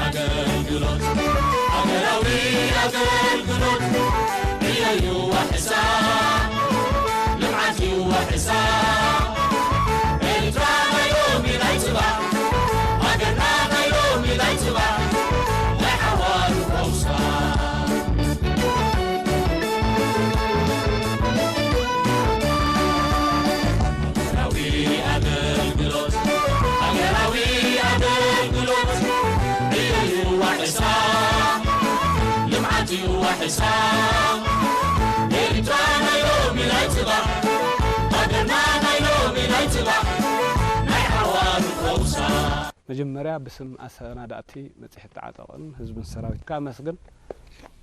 ኣገልግሎት፣ ሃገራዊ ኣገልግሎት፣ ዕዮ እዩ ዋሕሳ፣ ልምዓት እዩ ዋሕሳ። ኤርትራ ናይ ሎሚ ናይ ጽባሕ፣ ሃገርና ናይ ሎሚ ናይ ጽባሕ፣ ናይ ሓዋሩ ፈውሳ። ሃገራዊ ኣገልግሎት፣ ሃገራዊ ኣገልግሎት፣ ዕዮ እዩ ዋሕሳ፣ ልምዓት እዩ ዋሕሳ። ኤርትራ ናይ ሎሚ ናይ ጽባሕ፣ ሃገርና ናይ ሎሚ ናይ ጽባሕ፣ ናይ ሓዋሩ ፈውሳ። መጀመርያ ብስም ኣሰናዳእቲ መጽሔት ተዓጠቕን ህዝብን ሰራዊት ከመስግን።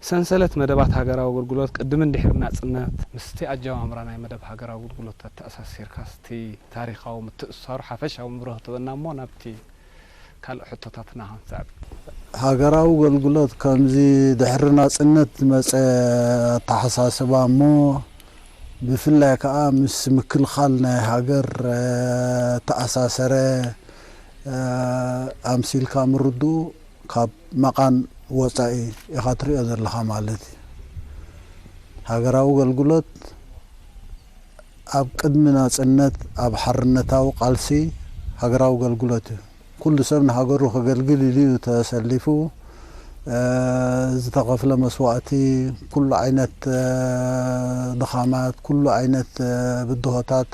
ሰንሰለት መደባት ሃገራዊ ኣገልግሎት ቅድምን ድሕሪ ናጽነት ምስቲ ኣጀማምራ ናይ መደብ ሃገራዊ ኣገልግሎት ኣተኣሳሲርካ፣ እስቲ ታሪኻዊ ምትእስሳሩ ሓፈሻዊ ምብርህ ትበና እሞ ናብቲ ካልእ ሕቶታትና ክንስዕብ። ሃገራዊ ኣገልግሎት ከምዚ ድሕሪ ናጽነት ዝመጸ ኣተሓሳስባ እሞ ብፍላይ ከኣ ምስ ምክልኻል ናይ ሃገር፣ እ፣ ተኣሳሰረ፣ እ፣ ኣምሲልካ ምርድኡ ካብ መቓን ወጻኢ ኢኻ ትሪኦ ዘለኻ ማለት እዩ። ሃገራዊ ኣገልግሎት ኣብ ቅድሚ ናጽነት ኣብ ሓርነታዊ ቃልሲ ሃገራዊ ኣገልግሎት እዩ። ኩሉ ሰብ ንሃገሩ ከገልግል ኢሉ እዩ ተሰሊፉ። እ፣ ዝተኸፍለ መስዋእቲ፣ ኩሉ ዓይነት፣ እ፣ ድኻማት፣ ኩሉ ዓይነት፣ እ፣ ብድሆታት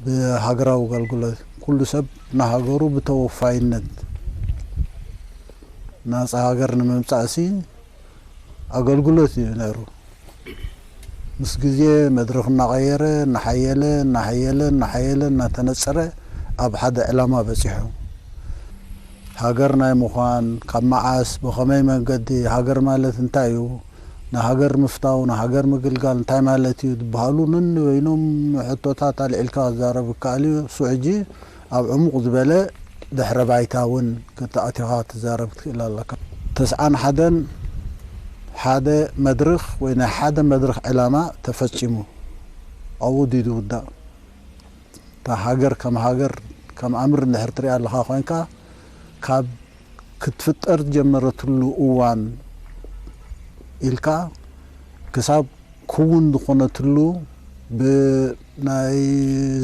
ብሃገራዊ ኣገልግሎት፣ ኩሉ ሰብ ንሃገሩ ብተወፋይነት ናጻ ሃገር ንምምጻእሲ ኣገልግሎት እዩ ነይሩ። ምስ ግዜ መድረኽ እናቐየረ፣ እናሓየለ፣ እናሓየለ፣ እናሓየለ፣ እናተነጸረ ኣብ ሓደ ዕላማ በጺሑ። ሃገር ናይ ምዃን፣ ካብ መዓስ፣ ብኸመይ መንገዲ፣ ሃገር ማለት እንታይ እዩ፣ ንሃገር ምፍታው፣ ንሃገር ምግልጋል እንታይ ማለት እዩ ዝበሃሉ ነንበይኖም ሕቶታት ኣልዒልካ ክዛረብ ይከኣል እዩ። እሱ ሕጂ ኣብ ዕሙቕ ዝበለ ድሕረ ባይታ እውን ክተኣቲኻ ትዛረብ ክትክእል ኣለካ። ተስዓን ሓደን ሓደ መድርኽ ወይ ናይ ሓደ መድርኽ ዕላማ ተፈጺሙ፣ ኣብኡ ድዩ ዝውዳእ? እታ ሃገር ከም ሃገር ከም ኣምር እንድሕር ትሪኣ ኣለኻ ኮይንካ፣ ካብ ክትፍጠር ዝጀመረትሉ እዋን ኢልካ ክሳብ ክውን ዝኾነትሉ ብናይ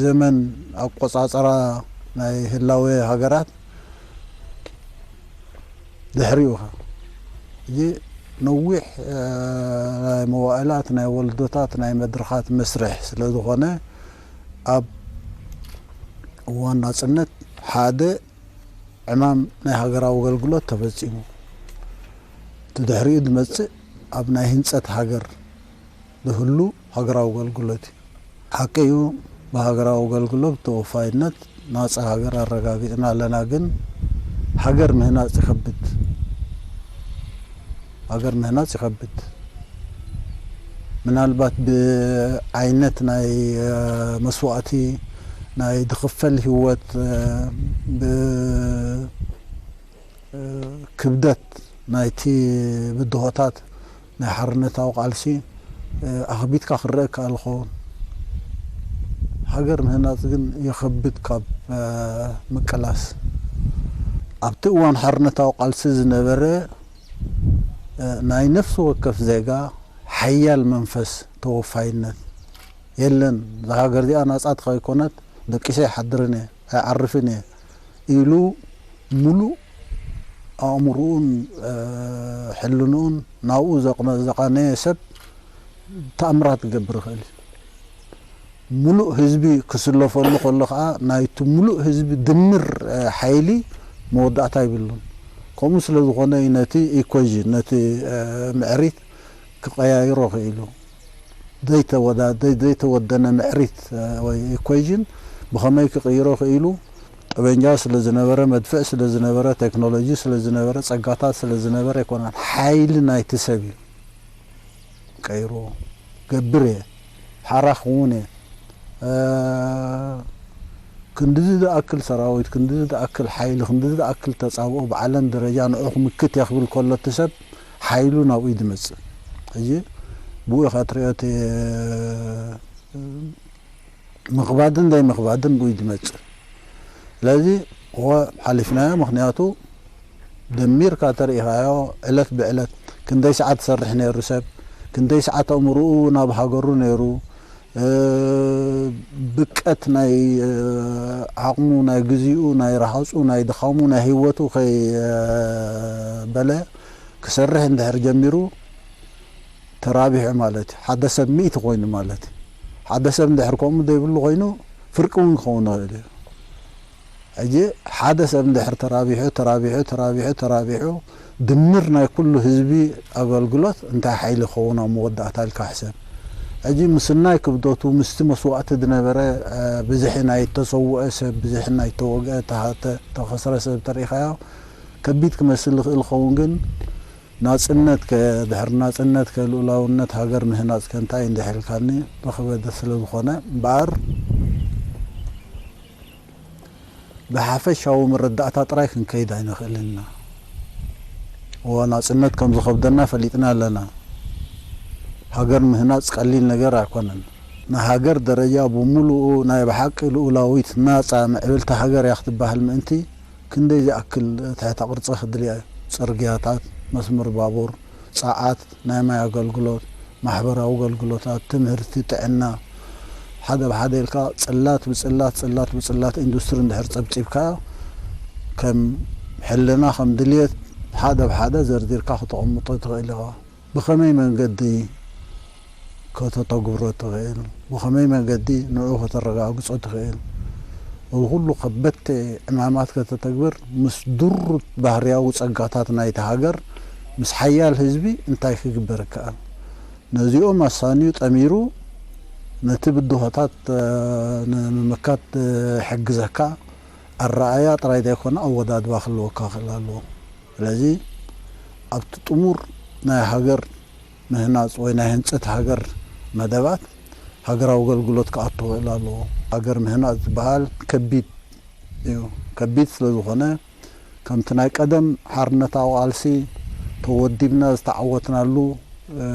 ዘመን ኣቆጻጽራ ናይ ህላዌ ሃገራት ድሕሪኡ ኸ፣ እዚ ነዊሕ፣ እ፣ ናይ መዋእላት፣ ናይ ወለዶታት፣ ናይ መድረኻት መስርሕ ስለ ዝኾነ፣ ኣብ እዋን ናጽነት ሓደ ዕማም ናይ ሃገራዊ ኣገልግሎት ተፈጺሙ። እቲ ድሕሪኡ ዝመጽእ ኣብ ናይ ህንጸት ሃገር ዝህሉ ሃገራዊ ኣገልግሎት እዩ። ሓቂ እዩ፣ ብሃገራዊ ኣገልግሎት ተወፋይነት ናጻ ሃገር ኣረጋጊጽና ኣለና፣ ግን ሃገር ምህናጽ ይኸብድ። ሃገር ምህናጽ ይኸብድ። ምናልባት ብዓይነት ናይ፣ እ፣ መስዋእቲ፣ ናይ ዝኽፈል ህይወት፣ እ፣ ብ-፣ እ፣ ክብደት ናይቲ ብድሆታት ናይ ሓርነታዊ ቃልሲ፣ እ፣ ኣኽቢድካ ክረአ ይከኣል ይኸውን። ሃገር ምህናጽ ግን ይኸብድ ካብ፣ እ፣ ምቅላስ። ኣብቲ እዋን ሓርነታዊ ቃልሲ ዝነበረ፣ እ፣ ናይ ነፍሲ ወከፍ ዜጋ ሓያል መንፈስ ተወፋይነት የለን። እዛ ሃገር እዚኣ ናጻ ተኸይኮነት ደቂሰ ኣይሓድርን እየ፣ ኣይዓርፍን እየ ኢሉ ሙሉእ ኣእምሮኡን፣ እ፣ ሕልንኡን ናብኡ ዘቕነ-፣ ዘቓነየ ሰብ ተኣምራት ክገብር ይኽእል እዩ። ሙሉእ ህዝቢ ክስለፈሉ ከሎ ኸኣ ናይቲ ሙሉእ ህዝቢ ድምር፣ እ፣ ሓይሊ መወዳእታ ይብሉን። ከምኡ ስለ ዝኾነ እዩ ነቲ ኢኩዌዥን፣ ነቲ፣ እ፣ ምዕሪት ክቐያይሮ ክኢሉ። ዘይተወዳ-፣ ዘይ-፣ ዘይተወደነ ምዕሪት፣ እ፣ ወይ ኢኩዌዥን ብኸመይ ክቕይሮ ክኢሉ? ጠበንጃ ስለ ዝነበረ፣ መድፍዕ ስለ ዝነበረ፣ ቴክኖሎጂ ስለ ዝነበረ፣ ጸጋታት ስለ ዝነበረ ኣይኮነን። ሓይሊ ናይቲ ሰብ እዩ ቀይርዎ። ገብር እየ፣ ሓራ ክውን እየ፣ እ፣ ክንድዚ ዝኣክል ሰራዊት፣ ክንድዚ ዝኣክል ሓይሊ፣ ክንድዚ ዝኣክል ተጻብኦ ብዓለም ደረጃ ንዑ ክምክት እየ ክብል ከሎ እቲ ሰብ ሓይሉ ናብኡ እዩ ዝመጽእ። ሕጂ ብኡ ኢኻ ትሪኦ እቲ ምኽባድን ዘይምኽባድን ብኡ እዩ ዝመጽእ። ስለዚ እወ ሓሊፍናዮ፣ ምኽንያቱ ደሚርካ ተሪኢኻዮ፣ ዕለት ብዕለት ክንደይ ሰዓት ትሰርሕ ነይሩ ሰብ፣ ክንደይ ሰዓት ኣእምርኡ ናብ ሃገሩ ነይሩ፣ እ፣ ብቀት ናይ፣ እ፣ ዓቕሙ፣ ናይ ግዚኡ፣ ናይ ረሃጹ፣ ናይ ድኻሙ፣ ናይ ህይወቱ ከይበለ ክሰርሕ እንድሕር ጀሚሩ፣ ተራቢሑ ማለት እዩ። ሓደ ሰብ ሚእቲ ኮይኑ ማለት እዩ። ሓደ ሰብ እንድሕር ከምኡ ዘይብሉ ኮይኑ፣ ፍርቂ እውን ክኸውን ይኽእል እዩ። ሕጂ ሓደ ሰብ እንድሕር ተራቢሑ፣ ተራቢሑ፣ ተራቢሑ፣ ተራቢሑ፣ ድምር ናይ ኩሉ ህዝቢ ኣገልግሎት እንታይ ሓይሊ ክኸውን ኣብ መወዳእታ ኢልካ ሕሰብ። ሕጂ ምስናይ ክብደቱ፣ ምስቲ መስዋእቲ ዝነበረ፣ እ፣ ብዝሒ ናይ ተሰውአ ሰብ፣ ብዝሒ ናይ ተወግአ፣ ተሃተ-፣ ተኸስረ ሰብ ተሪኢኻዮ፣ ከቢድ ክመስል ይኽእል ይኸውን፣ ግን ናጽነት ከ-፣ ድሕሪ ናጽነት ከ-፣ ልኡላውነት ሃገር ምህናጽ ከ እንታይ እንድሕር ኢልካኒ፣ ብኽበደ ስለ ዝኾነ እምበኣር፣ ብሓፈሻዊ መረዳእታ ጥራይ ክንከይድ ኣይንኽእልን ኢና። እወ፣ ናጽነት ከም ዝኸብደና ፈሊጥና ኣለና። ሃገር ምህናጽ ቀሊል ነገር ኣይኮነን። ንሃገር ደረጃ ብምሉኡ ናይ ብሓቂ ልኡላዊት፣ ናጻ፣ ምዕብልቲ ሃገር እያ ክትበሃል ምእንቲ፣ ክንደይ ዝኣክል ትሕተ ቅርጺ ክድልያ እዩ። ጽርግያታት፣ መስመር ባቡር፣ ጸዓት፣ ናይ ማይ ኣገልግሎት፣ ማሕበራዊ ኣገልግሎታት፣ ትምህርቲ፣ ጥዕና፣ ሓደ ብሓደ ኢልካ ጽላት ብጽላት፣ ጽላት ብጽላት ኢንዱስትሪ እንድሕር ጸብጺብካ፣ ከም ሕልና፣ ከም ድልየት፣ ሓደ ብሓደ ዘርዚርካ ከተቐምጦ ትኽእል ኢኻ። ብኸመይ መንገዲ ከተተግብሮ ትኽእል? ብኸመይ መንገዲ ንዕኡ ከተረጋግጾ ትኽእል? እዚ ኩሉ ከበድቲ ዕማማት ከተተግብር፣ ምስ ድሩት ባህርያዊ ጸጋታት ናይቲ ሃገር፣ ምስ ሓያል ህዝቢ እንታይ ክግበር ይከኣል? ነዚኦም ኣሳንዩ ጠሚሩ ነቲ ብድሆታት፣ እ፣ ንምምካት፣ እ፣ ሕግዘካ ኣረኣእያ ጥራይ ዘይኮነ ኣወዳድባ ክህልወካ ክእል ኣለዎ። ስለዚ ኣብቲ ጥሙር ናይ ሃገር ምህናጽ ወይ ናይ ህንጸት ሃገር መደባት ሃገራዊ ኣገልግሎት ክኣቱ ክእል ኣለዎ። ሃገር ምህናጽ ዝበሃል ከቢድ እዩ። ከቢድ ስለ ዝኾነ፣ ከምቲ ናይ ቀደም ሓርነታዊ ቃልሲ ተወዲብና ዝተዓወትናሉ፣ እ፣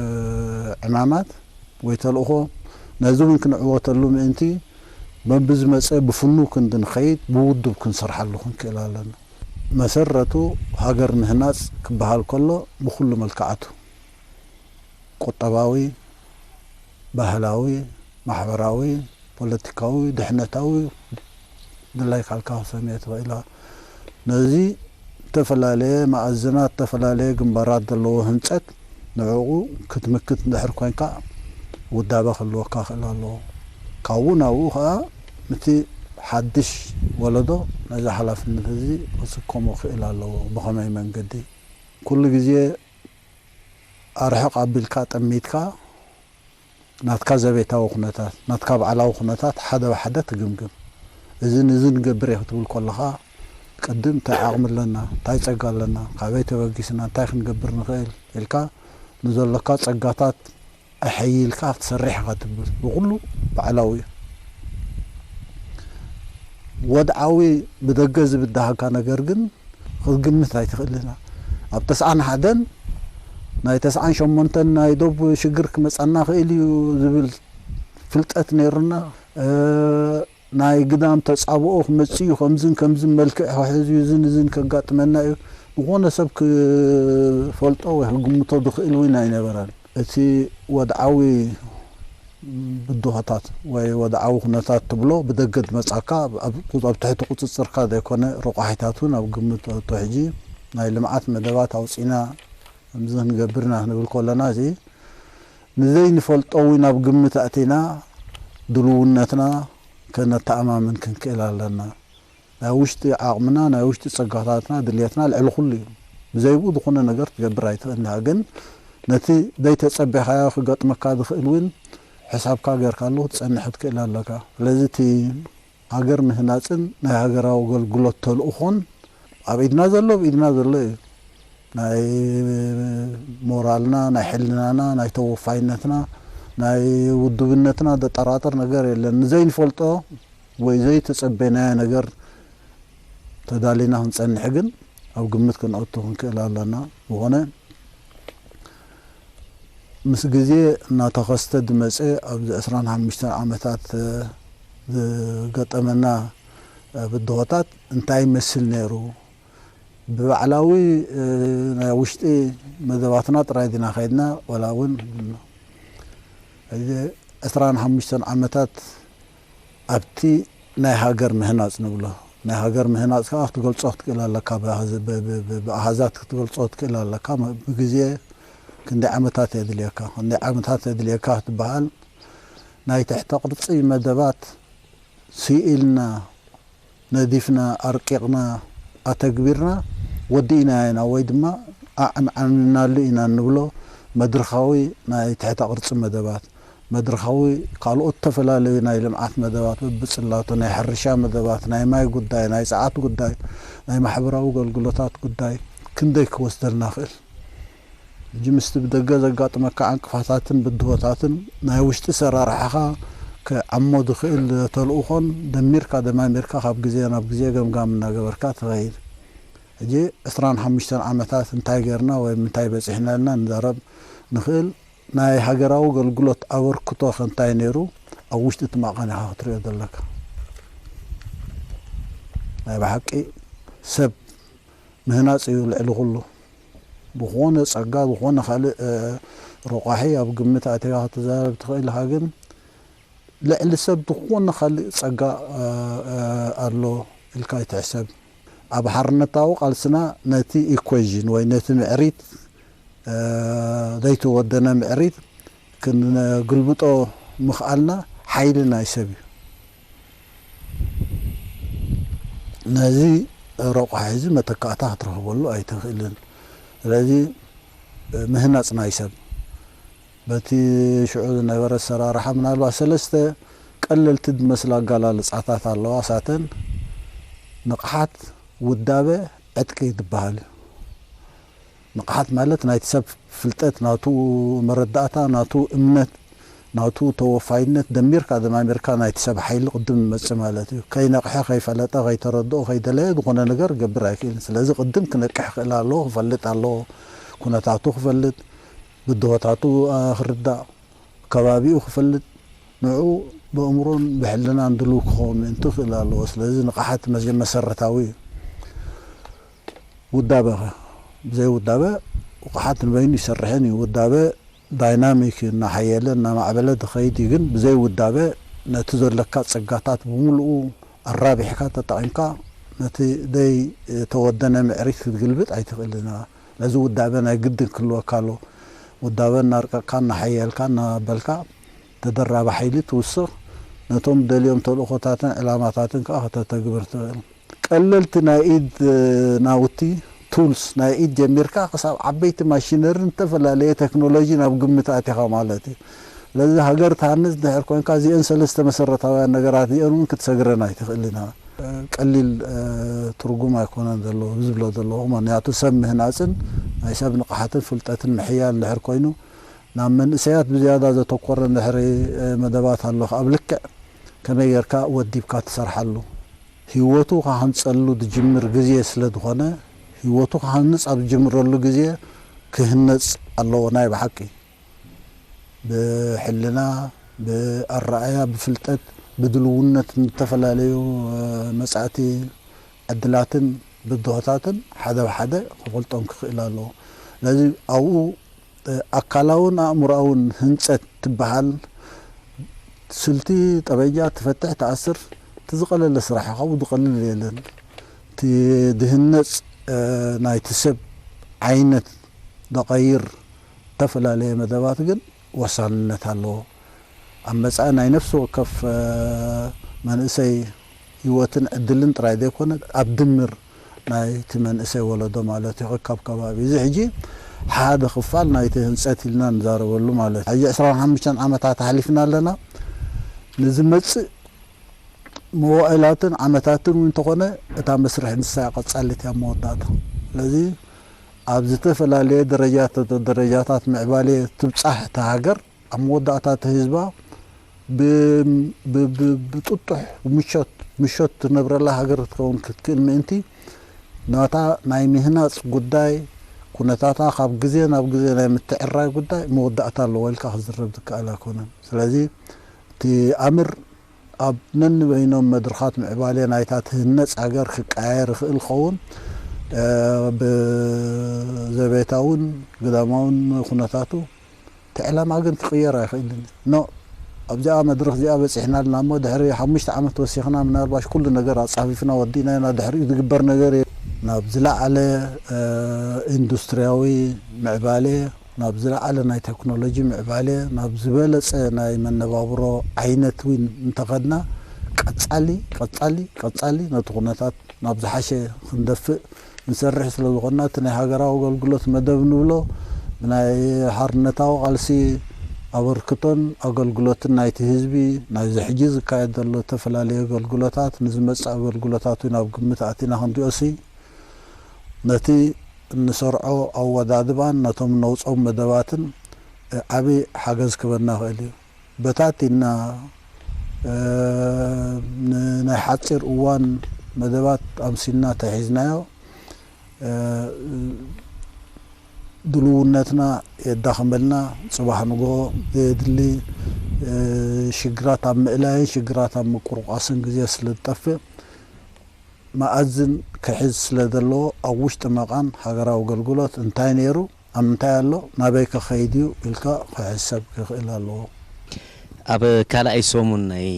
ዕማማት ወይ ተልእኾ፣ ነዚ እውን ክንዕወተሉ ምእንቲ፣ በብዝመጸ ብፍኑው ክንዲ ንኸይድ፣ ብውዱብ ክንሰርሓሉ ክንክእል ኣለና። መሰረቱ ሃገር ምህናጽ ክበሃል ከሎ፣ ብኹሉ መልክዓቱ፣ ቁጠባዊ፣ ባህላዊ፣ ማሕበራዊ፣ ፖለቲካዊ፣ ድሕነታዊ፣ ድላይካ ኢልካ ክሰምዮ ትኽእል ኢኻ። ነዚ ዝተፈላለየ መኣዝናት፣ ዝተፈላለየ ግንባራት ዘለዎ ህንጸት፣ ንዕኡ ክትምክት እንድሕር ኮይንካ፣ ውዳበ ክህልወካ ክእል ኣለዎ። ካብኡ ናብኡ ከኣ፣ ነቲ ሓድሽ ወለዶ ነዚ ሓላፍነት እዚ ክስከሞ ክእል ኣለዎ። ብኸመይ መንገዲ? ኩሉ ግዜ ኣርሕቕ ኣቢልካ ጠሚትካ ናትካ ዘቤታዊ ኩነታት፣ ናትካ ባዕላዊ ኩነታት ሓደ ብሓደ ትግምግም። እዝን እዝን ንገብር እየ ክትብል ከለኻ፣ ቅድም እንታይ ዓቕሚ ኣለና፣ እንታይ ጸጋ ኣለና፣ ካበይ ተበጊስና፣ እንታይ ክንገብር ንኽእል ኢልካ ንዘሎካ ጸጋታት ኣሐይልካ ክትሰርሕ ኢኻ ትብል። ብኹሉ ባዕላዊ እዩ። ወድዓዊ ብደገ ዝብድሃካ ነገር ግን ክትግምት ኣይትኽእልን። ኣብ ተስዓን ሓደን ናይ ተስዓን ሸሞንተን ናይ ዶብ ሽግር ክመጻና ክእል እዩ ዝብል ፍልጠት ነይሩና። እ፣ ናይ ግዳም ተጻብኦ ክመጽእ እዩ፣ ከምዝን ከምዝን መልክዕ ክሕዝ እዩ፣ እዝን እዝን ከጋጥመና እዩ። ዝኾነ ሰብ ክፈልጦ ወይ ክግምቶ ዝኽእል እውን ኣይነበረን። እቲ ወድዓዊ ብድሆታት ወይ ወድዓዊ ኩነታት ትብሎ ብደገ ዝመጻካ፣ ኣብ፣ ኣብ ትሕቲ ቁጽጽርካ ዘይኮነ፣ ረቋሒታት እውን ኣብ ግምት ተእቶ። ሕጂ ናይ ልምዓት መደባት ኣውጺና፣ ከምዚ ክንገብር ኢና ክንብል ከለና፣ እዚ ንዘይንፈልጦ እውን ኣብ ግምት ኣእቲና ድልውነትና ከነተኣማምን ክንክእል ኣለና። ናይ ውሽጢ ዓቕምና፣ ናይ ውሽጢ ጸጋታትና፣ ድልየትና ልዕሊ ኩሉ እዩ። ብዘይ ብኡ ዝኾነ ነገር ክትገብር ኣይትኽእልን ኢኻ። ግን ነቲ ዘይተጸበኻዮ ክገጥመካ ዝኽእል እውን ሕሳብካ ጌርካሉ ክትጸንሕ ክትክእል ኣለካ። ስለዚ እቲ ሃገር ምህናጽን ናይ ሃገራዊ ኣገልግሎት ተልእኾን ኣብ ኢድና ዘሎ፣ ኣብ ኢድና ዘሎ እዩ። ናይ ሞራልና፣ ናይ ሕልናና፣ ናይ ተወፋይነትና፣ ናይ ውዱብነትና ዘጠራጥር ነገር የለን። ንዘይንፈልጦ ወይ ዘይተጸበናዮ ነገር ተዳሊና ክንጸንሕ ግን ኣብ ግምት ክንኣቱ ክንክእል ኣለና። ዝኾነ ምስ ግዜ እናተኸስተ ዝመጸ ኣብዚ ዕስራን ሓሙሽተን ዓመታት ዝገጠመና ብድሆታት እንታይ ይመስል ነይሩ? ብባዕላዊ ናይ ውሽጢ መደባትና ጥራይ ዲና ከይድና፣ ወላ እውን እዚ ዕስራን ሓሙሽተን ዓመታት ኣብቲ ናይ ሃገር ምህናጽ ንብሎ፣ ናይ ሃገር ምህናጽ ከኣ ክትገልጾ ክትክእል ኣለካ፣ ብኣሃዛት ክትገልጾ ክትክእል ኣለካ። ብግዜ ክንደይ ዓመታት የድልየካ፣ ክንደይ ዓመታት የድልየካ ክትበሃል፣ ናይ ትሕተ ቅርጺ መደባት ስኢልና፣ ነዲፍና፣ ኣርቂቕና፣ ኣተግቢርና ወዲእናዮ ኢና ወይ ድማ ኣዕንዓንናሉ ኢና እንብሎ መድረኻዊ ናይ ትሕተ ቅርጺ መደባት፣ መድረኻዊ ካልኦት ዝተፈላለዩ ናይ ልምዓት መደባት በብጽላቱ፣ ናይ ሕርሻ መደባት፣ ናይ ማይ ጉዳይ፣ ናይ ጸዓት ጉዳይ፣ ናይ ማሕበራዊ ኣገልግሎታት ጉዳይ ክንደይ ክወስደልና ይኽእል? ሕጂ ምስቲ ብደገ ዘጋጥመካ ዕንቅፋታትን ብድሆታትን ናይ ውሽጢ ኣሰራርሓኻ ክዓሞ ዝኽእል ተልእኾን ደሚርካ ደማሚርካ ካብ ግዜ ናብ ግዜ ገምጋም እናገበርካ ትኸይድ። ሕጂ ዕስራን ሓሙሽተን ዓመታት እንታይ ጌርና ወይ ምንታይ በጺሕና ኢልና ንዛረብ ንኽእል። ናይ ሃገራዊ ኣገልግሎት ኣበርክቶ ከ እንታይ ነይሩ? ኣብ ውሽጢ እቲ ማዕቐን ኢኻ ክትሪኦ ዘለካ። ናይ ብሓቂ ሰብ ምህናጽ እዩ ልዕሊ ኩሉ። ዝኾነ ጸጋ፣ ዝኾነ ካልእ ረቋሒ ኣብ ግምት ኣእቲኻ ክትዛረብ ትኽእል ኢኻ፣ ግን ልዕሊ ሰብ ዝኾነ ካልእ ጸጋ ኣሎ ኢልካ ኣይትሕሰብ። ኣብ ሓርነታዊ ቃልስና ነቲ ኢኩዌዥን ወይ ነቲ ምዕሪት፣ ዘይተወደነ ምዕሪት ክንግልብጦ ምኽኣልና ሓይሊ ናይ ሰብ እዩ። ነዚ ረቋሒ እዚ መተካእታ ክትረኽበሉ ኣይትኽእልን። ስለዚ ምህናጽ ናይ ሰብ በቲ ሽዑ ዝነበረ ኣሰራርሓ ምናልባት ሰለስተ ቀለልቲ ዝመስላ ኣገላልጻታት ኣለዋ። እሳተን ንቕሓት፣ ውዳበ፣ ዕጥቂ ዝበሃል እዩ። ንቕሓት ማለት ናይቲ ሰብ ፍልጠት፣ ናቱ መረዳእታ፣ ናቱ እምነት፣ ናቱ ተወፋይነት ደሚርካ ደማሚርካ ናይቲ ሰብ ሓይሊ ቅድም ይመጽእ ማለት እዩ። ከይነቕሐ፣ ከይፈለጠ፣ ከይተረድኦ፣ ከይደለየ ዝኾነ ነገር ክገብር ኣይክእልን። ስለዚ ቅድም ክነቅሕ ክኽእል ኣለዎ፣ ክፈልጥ ኣለዎ። ኩነታቱ ክፈልጥ፣ ብድሆታቱ ክርዳእ፣ ከባቢኡ ክፈልጥ፣ ንዕኡ ብእምሮን ብሕልናን ድሉው ክኸውን ምእንቲ ክኽእል ኣለዎ። ስለዚ ንቕሓት መሰረታዊ እዩ። ውዳበ ኸ? ብዘይ ውዳበ ንቕሓት ንበይኑ ይሰርሕን እዩ። ውዳበ ዳይናሚክ እዩ፣ እናሓየለ እናማዕበለ ዝኸይድ እዩ። ግን ብዘይ ውዳበ ነቲ ዘለካ ጸጋታት ብምሉኡ ኣራቢሕካ ተጠቒምካ ነቲ ዘይተወደነ ምዕሪት ክትግልብጥ ኣይትኽእልን። ነዚ ውዳበ ናይ ግድን ክህልወካ ኣሎ። ውዳበ እናርቀቕካ፣ እናሓየልካ፣ እናበልካ ተደራቢ ሓይሊ ትውስኽ። ነቶም ደልዮም ተልእኾታትን ዕላማታትን ከኣ ከተተግብር ትኽእል። ቀለልቲ ናይ ኢድ ናውቲ፣ ቱልስ፣ ናይ ኢድ ጀሚርካ ክሳብ ዓበይቲ ማሽነርን ዝተፈላለየ ቴክኖሎጂ ናብ ግምት ኣቲኻ ማለት እዩ። ስለዚ ሃገር ትሃንጽ ድሕር ኮንካ እዚአን ሰለስተ መሰረታውያን ነገራት እዚአን እውን ክትሰግረን ኣይትኽእልን ኢኻ። ቀሊል ትርጉም ኣይኮነን ዘለዎ ዝብሎ ዘለኹ። ምኽንያቱ ሰብ ምህናጽን ናይ ሰብ ንቕሓትን ፍልጠትን ምሕያል እንድሕር ኮይኑ ናብ መንእሰያት ብዝያዳ ዘተኮረ እንድሕሪ መደባት ኣሎ ኣብ ልክዕ ከመይ ጌርካ ወዲብካ ትሰርሓሉ? ህይወቱ ክሃንጸሉ ዝጅምር ግዜ ስለ ዝኾነ፣ ህይወቱ ክሃንጽ ኣብ ዝጅምረሉ ግዜ ክህነጽ ኣለዎ። ናይ ብሓቂ ብሕልና፣ ብኣረኣእያ፣ ብፍልጠት፣ ብድልውነት ንተፈላለዩ መጻእቲ ዕድላትን ብድሆታትን ሓደ ብሓደ ክፈልጦም ክኽእል ኣለዎ። ስለዚ ኣብኡ ኣካላውን ኣእምሮኣውን ህንጸት ትበሃል ስልቲ፣ ጠበንጃ ትፈትሕ፣ ትኣስር፣ እቲ ዝቐለለ ስራሕ እዩ። ካብኡ ዝቐልል የለን። እቲ ዝህነጽ ናይቲ ሰብ ዓይነት ዘቐይር ዝተፈላለየ መደባት ግን ወሳንነት ኣለዎ። ኣብ መጻኢ ናይ ነፍሲ ወከፍ መንእሰይ ህይወትን ዕድልን ጥራይ ዘይኮነ ኣብ ድምር ናይቲ መንእሰይ ወለዶ ማለት እዩ፣ ከካብ ከባቢ። እዚ ሕጂ ሓደ ክፋል ናይቲ ህንጸት ኢልና ንዛረበሉ ማለት እዩ። ሕጂ ዕስራን ሓሙሽተን ዓመታት ኣሕሊፍና ኣለና። ንዝመጽእ መዋእላትን ዓመታትን እውን እንተኾነ እታ መስርሕ ንሳ እያ ቀጻሊት እያ መወዳእታ። ስለዚ ኣብ ዝተፈላለየ ደረጃታት ደረጃታት ምዕባሌ ትብጻሕ እታ ሃገር ኣብ መወዳእታ እቲ ህዝባ ብ- ብ- ብ- ብጥጡሕ ምቾት ምሾት ትነብረላ ሃገር ክትከውን ክትክእል ምእንቲ ናታ ናይ ምህናጽ ጉዳይ ኩነታታ ካብ ግዜ ናብ ግዜ ናይ ምትዕራይ ጉዳይ መወዳእታ ኣለዎ ኢልካ ክዝረብ ዝከኣል ኣይኮነን። ስለዚ እቲ ኣምር ኣብ ነንበይኖም መድርኻት ምዕባሌ ናይታ ትህነጽ ሃገር ክቀያየር ይኽእል ክኸውን። እቲ ብዘቤታውን ግዳማውን ኩነታቱ እቲ ዕላማ ግን ክቕየር ኣይኽእልን። ኖ ኣብዚኣ መድረኽ እዚኣ በፂሕና ኣለና እሞ ድሕሪ ሓሙሽተ ዓመት ወሲኽና ምናልባሽ ኩሉ ነገር ኣፃፊፍና ወዲእና ኢና። ድሕሪኡ ዝግበር ነገር እዩ። ናብ ዝለዓለ ኢንዱስትሪያዊ ምዕባሌ፣ ናብ ዝለዓለ ናይ ቴክኖሎጂ ምዕባሌ፣ ናብ ዝበለፀ ናይ መነባብሮ ዓይነት እውን እንተኸድና ቀፃሊ ቀፃሊ ቀፃሊ ነቲ ኩነታት ናብ ዝሓሸ ክንደፍእ ንሰርሕ ስለ ዝኾንና፣ እቲ ናይ ሃገራዊ ኣገልግሎት መደብ ንብሎ ብናይ ሓርነታዊ ቃልሲ ኣበርክቶን ኣገልግሎትን ናይቲ ህዝቢ፣ ናይዚ ሕጂ ዝካየድ ዘሎ ዝተፈላለዩ ኣገልግሎታት፣ ንዝመጽእ ኣገልግሎታት እውን ኣብ ግምት ኣእቲና ክንሪኦሲ፣ ነቲ እንሰርዖ ኣወዳድባን ነቶም ነውጾም መደባትን ዓቢ ሓገዝ ክበና ይኽእል እዩ። በታቲና፣ እ፣ ንናይ ሓጺር እዋን መደባት ኣምሲልና ተሒዝናዮ፣ እ፣ ድልውነትና የዳኽመልና። ጽባሕ ንግሆ ዘየድሊ፣ እ፣ ሽግራት ኣብ ምእላይን ሽግራት ኣብ ምቁርቋስን ግዜ ስለ ዝጠፍእ፣ መኣዝን ክሕዝ ስለ ዘለዎ፣ ኣብ ውሽጢ መቓን ሃገራዊ ኣገልግሎት እንታይ ነይሩ፣ ኣብ ምንታይ ኣሎ፣ ናበይ ከኸይድ እዩ ኢልካ ክሕሰብ ክኽእል ኣለዎ። ኣብ ካልኣይ ሰሙን ናይ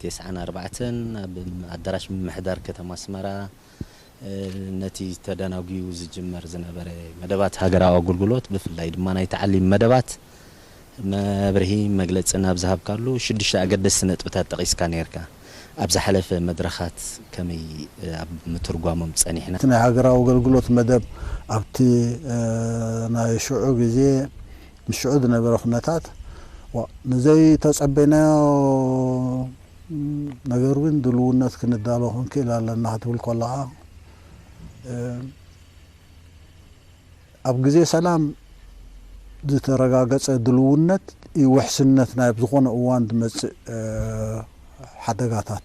ተስዓን ኣርባዕተን ኣብ ኣዳራሽ ምምሕዳር ከተማ ኣስመራ፣ እ፣ ነቲ ተደናጒዩ ዝጅመር ዝነበረ መደባት ሃገራዊ ኣገልግሎት፣ ብፍላይ ድማ ናይ ተዓሊም መደባት፣ መብርሂ መግለጺ ናብ ዝሃብካሉ ሽዱሽተ ኣገደስቲ ነጥብታት ጠቒስካ ነይርካ። ኣብ ዝሓለፈ መድረኻት ከመይ፣ እ፣ ኣብ ምትርጓሞም ጸኒሕና? እቲ ናይ ሃገራዊ ኣገልግሎት መደብ ኣብቲ፣ እ፣ ናይ ሽዑ ግዜ፣ ምስ ሽዑ ዝነበረ ኩነታት፣ ዋ፣ ንዘይተጸበይናዮ ነገር እውን ድልውነት ክንዳሎ ክንክእል ኣለና ክትብል ከለኻ፣ እ፣ ኣብ ግዜ ሰላም ዝተረጋገጸ ድልውነት እዩ ውሕስነት ናይ ኣብ ዝኾነ እዋን ዝመጽእ፣ እ፣ ሓደጋታት።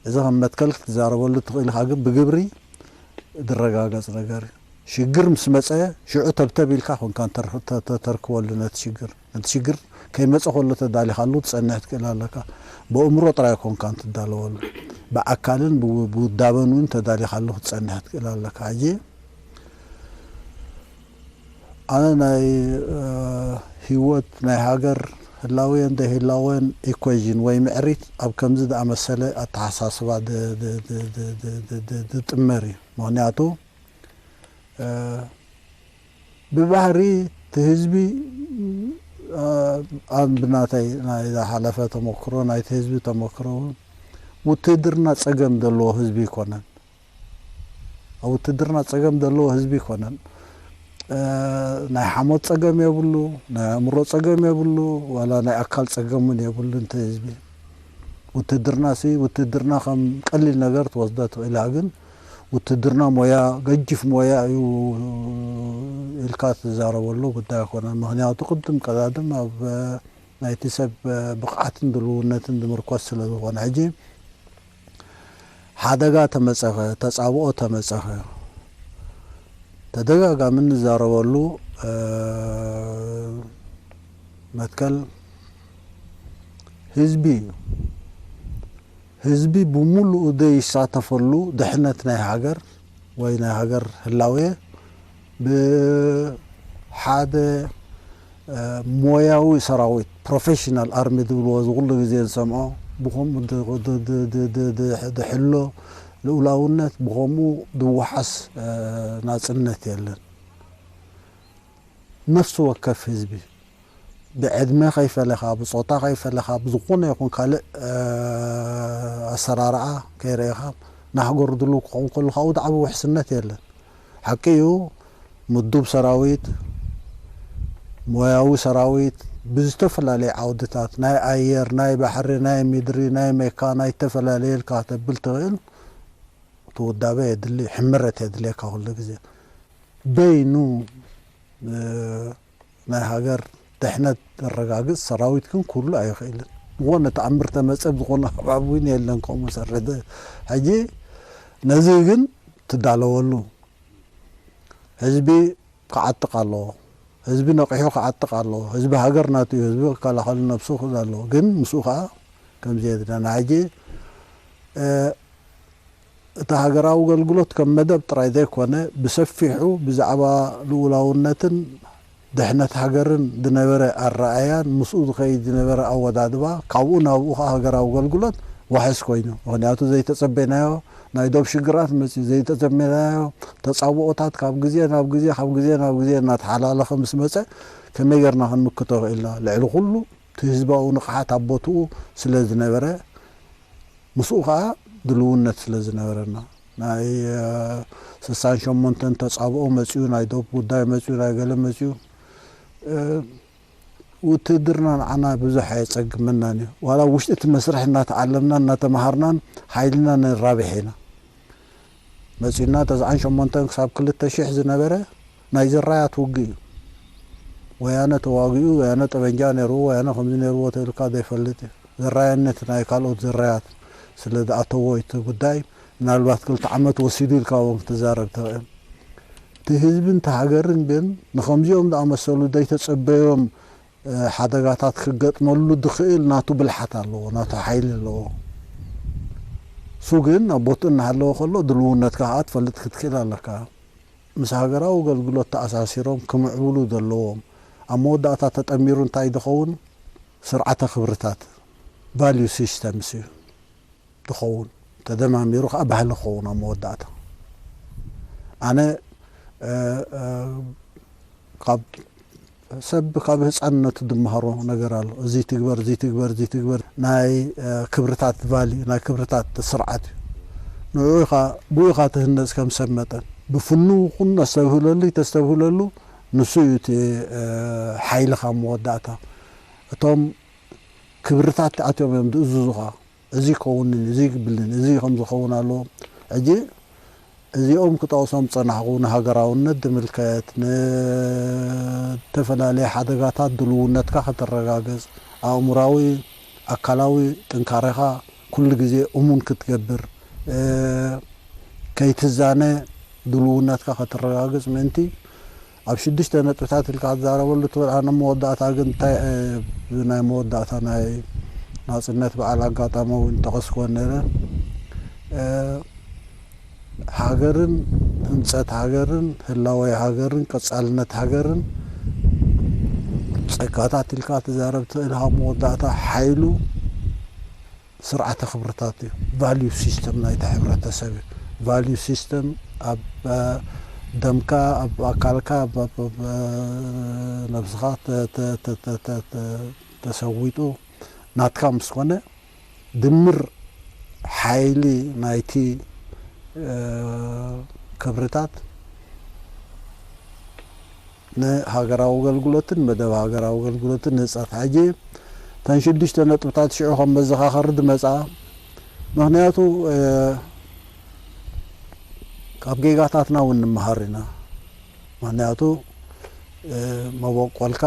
እዚ ከም መትከል ክትዛረበሉ ትኽእል ኢኻ፣ ግን ብግብሪ ዝረጋገጽ ነገር እዩ። ሽግር ምስ መጸ ሽዑ ተብተብ ኢልካ ኮንካ ንተር-፣ ተ-፣ ተ-፣ ተርክበሉ ነቲ ሽግር። ነቲ ሽግር ከይመጸ ከሎ ተዳሊኻሉ ትጸንሕ ትክእል ኣለካ። ብእምሮ ጥራይ ኮንካ እንትዳለወሉ፣ ብኣካልን ብው-፣ ብውዳበን እውን ተዳሊኻሉ ክትጸንሕ ትክእል ኣለካ። ሕጂ ኣነ ናይ፣ እ፣ ህይወት ናይ ሃገር ህላዌን ዘይህላዌን ኢኩዌዥን ወይ ምዕሪት ኣብ ከምዚ ዝኣመሰለ ኣተሓሳስባ ድ-፣ ድ-፣ ድ-፣ ድ-፣ ድ-፣ ድ-፣ ድ-፣ ዝጥመር እዩ። ምኽንያቱ፣ እ፣ ብባህሪ እቲ ህዝቢ፣ እ፣ ኣብ ብናተይ ናይ ዝሓለፈ ተመክሮ፣ ናይቲ ህዝቢ ተመክሮ እውን ውትህድርና ጸገም ዘለዎ ህዝቢ ኣይኮነን። ኣብ ውትድርና ጸገም ዘለዎ ህዝቢ ኣይኮነን። እ፣ ናይ ሓሞት ጸገም የብሉ፣ ናይ ኣእምሮ ጸገም የብሉ፣ ዋላ ናይ ኣካል ጸገም እውን የብሉ። እንተ ህዝቢ ውትድርና ሲ፣ ውትድርና ከም ቀሊል ነገር ትወስዶ ትኽእል እያ፣ ግን ውትድርና ሞያ፣ ገጅፍ ሞያ እዩ ኢልካ ትዛረበሉ ጉዳይ ኣይኮነን። ምኽንያቱ ቅድም ቀዳድም ኣብ ናይቲ ሰብ ብቕዓትን ድልውነትን ዝምርኮስ ስለ ዝኾነ፣ ሕጂ ሓደጋ ተመጸኸ፣ ተጻብኦ ተመጸኸ፣ ተደጋጋሚ እንዛረበሉ፣ እ፣ መትከል ህዝቢ እዩ። ህዝቢ ብምሉኡ ዘይሳተፈሉ ድሕነት ናይ ሃገር ወይ ናይ ሃገር ህላዌ ብሓደ፣ እ፣ ሞያዊ ሰራዊት፣ ፕሮፌሽናል ኣርሚ ዝብልዎ፣ እዚ ኩሉ ግዜ ዝሰምዖ፣ ብኸምኡ ድ-፣ ድ-፣ ድ-፣ ድ-፣ ድ-፣ ድ-፣ ድሕሎ ልኡላውነት፣ ብኸምኡ ድወሓስ፣ እ፣ ናጽነት የለን። ነፍሲ ወከፍ ህዝቢ፣ ብዕድመ ከይፈለኻ፣ ብጾታ ከይፈለኻ፣ ብዝኾነ ይኹን ካልእ፣ እ፣ ኣሰራርዓ ከይረኤኻ፣ ንሃገሩ ድልው ክኸውን ከሎ፣ ካብኡ ዝዓቢ ውሕስነት የለን። ሓቂ እዩ፣ ምዱብ ሰራዊት፣ ሞያዊ ሰራዊት፣ ብዝተፈላለየ ዓውድታት፣ ናይ ኣየር፣ ናይ ባሕሪ፣ ናይ ምድሪ፣ ናይ ሜካ፣ ናይ ዝተፈላለየ ኢልካ ከተብል ትኽእል፣ እቲ ውዳበ የድሊ፣ ሕምረት የድልየካ ኩሉ ግዜ። በይኑ፣ እ፣ ናይ ሃገር ድሕነት ዘረጋግጽ ሰራዊት ግን ክህሉ ኣይኽእልን። ዝኾነ ተኣምር ተመጸ፣ ብዝኾነ ከባቢ እውን የለን ከምኡ ሰርሕ። ሕጂ ነዚ ግን ትዳለወሉ። ህዝቢ ክዓጥቕ ኣለዎ። ህዝቢ ነቒሑ ክዓጥቕ ኣለዎ። ህዝቢ ሃገር ናቱ እዩ። ህዝቢ ክከላኸል ነብሱ ክእል ኣለዎ። ግን ምስኡ ከኣ ከምዚ የድልና። ሕጂ፣ እ፣ እቲ ሃገራዊ ኣገልግሎት ከም መደብ ጥራይ ዘይኮነ፣ ብሰፊሑ ብዛዕባ ልኡላውነትን ድሕነት ሃገርን ዝነበረ ኣረኣእያን ምስኡ ዝኸይድ ዝነበረ ኣወዳድባ፣ ካብኡ ናብኡ ኸዓ ሃገራዊ ኣገልግሎት ዋሕስ ኮይኑ። ምኽንያቱ ዘይተጸበናዮ ናይ ዶብ ሽግራት መጽዩ፣ ዘይተጸበናዮ ተጻብኦታት ካብ ግዜ ናብ ግዜ፣ ካብ ግዜ ናብ ግዜ እናተሓላለኸ ምስ መጸ፣ ከመይ ጌርና ክንምክቶ ኽኢልና? ልዕሊ ኹሉ እቲ ህዝባዊ ንቕሓት ኣብ ቦትኡ ስለ ዝነበረ፣ ምስኡ ኸዓ ድልውነት ስለ ዝነበረና፣ ናይ ስሳን ሸሞንተን ተጻብኦ መጽዩ፣ ናይ ዶብ ጉዳይ መጽዩ፣ ናይ ገለ መጽዩ፣ ውትድርና ንዓና ብዙሕ ኣየጸግመናን እዩ። ዋላ ውሽጢ እቲ መስርሕ እናተዓለምናን እናተመሃርናን ሓይልና ነራብሕ ኢና። መጺኡና ተስዓን ሸሞንተን ክሳብ ክልተ ሽሕ ዝነበረ ናይ ዝራያት ውግእ እዩ። ወያነ ተዋጊኡ፣ ወያነ ጠበንጃ ነይርዎ፣ ወያነ ከምዚ ነይርዎ ተልካ ዘይፈልጥ እዩ። ዝራያነት ናይ ካልኦት ዝራያት ስለ ዝኣተዎ እቲ ጉዳይ፣ ምናልባት ክልተ ዓመት ወሲዱ ኢልካ እውን ክትዛረብ ትኽእል። እቲ ህዝብን እቲ ሃገርን ግን ንኸምዚኦም ዝኣመሰሉ ዘይተጸበዮም ሓደጋታት ክገጥመሉ ዝኽእል ናቱ ብልሓት ኣለዎ፣ ናቱ ሓይሊ ኣለዎ። እሱ ግን ኣብ ቦትኡ እናሃለወ ከሎ ድልውነትካ ከዓ ትፈልጥ ክትክእል ኣለካ። ምስ ሃገራዊ ኣገልግሎት ተኣሳሲሮም ክምዕብሉ ዘለዎም፣ ኣብ መወዳእታ ተጠሚሩ እንታይ ዝኸውን? ስርዓተ ክብርታት፣ ቫልዩ ሲስተምስ እዩ ዝኸውን። ተደማሚሩ ከዓ ባህሊ ክኸውን ኣብ መወዳእታ። ኣነ ካብ ሰብ ካብ ህፃንነቱ ዝመሃሮ ነገር ኣሎ። እዚ ትግበር፣ እዚ ትግበር፣ እዚ ትግበር፣ ናይ ክብርታት ቫልዩ፣ ናይ ክብርታት ስርዓት እዩ። ንዑ ኢኻ፣ ብኡ ኢኻ ትህነፅ ከም ሰብ መጠን። ብፍኑ ኩን ኣስተብህለሉ፣ ተስተብህለሉ፣ ንሱ እዩ እቲ ሓይልኻ መወዳእታ። እቶም ክብርታት ኣትዮም እዮም ዝእዝዙኻ። እዚ ይከውንን፣ እዚ ይብልን፣ እዚ ከም ዝኸውን ኣለዎ። ሕጂ እዚኦም ክጠቕሶም ዝጸናሕኹ፣ ንሃገራውነት ዝምልከት፣ ንተፈላለየ ሓደጋታት ድልውነትካ ከተረጋግጽ፣ ኣእምራዊ፣ ኣካላዊ ጥንካሬኻ ኩሉ ግዜ እሙን ክትገብር፣ እ፣ ከይትዛነ ድልውነትካ ከተረጋግጽ ምእንቲ፣ ኣብ ሽዱሽተ ነጥብታት ኢልካ ክትዛረበሉ ትኽእል። ኣነ መወዳእታ ግን እንታይ፣ እ፣ ናይ መወዳእታ ናይ ናጽነት በዓል ኣጋጣሚ እውን ጠቐስክወን ነይረ። እ፣ ሃገርን ህንጸት ሃገርን ህላወ ሃገርን ቀጻልነት ሃገርን ጸጋታት ኢልካ ትዛረብ ትኽእል። ኣብ መወዳእታ ሓይሉ ስርዓተ ክብርታት እዩ። ቫልዩ ሲስተም ናይቲ ሕብረተሰብ እዩ። ቫልዩ ሲስተም ኣብ፣ እ፣ ደምካ፣ ኣብ ኣካልካ፣ ኣብ፣ ኣብ፣ ኣብ፣ እ፣ ነብስኻ ተ-፣ ተ-፣ ተ-፣ ተ-፣ ተ-፣ ተ-፣ ተሰዊጡ ናትካ ምስ ኮነ፣ ድምር ሓይሊ ናይቲ፣ እ፣ ክብርታት ንሃገራዊ ኣገልግሎትን መደብ ሃገራዊ ኣገልግሎትን ንህጻት። ሕጂ እተን ሽዱሽተ ነጥብታት ሽዑ ከም መዘኻኸሪ ዝመጻ፣ ምኽንያቱ፣ እ፣ ካብ ጌጋታትና እውን ንምሃር ኢና። ምኽንያቱ፣ እ፣ መበቆልካ፣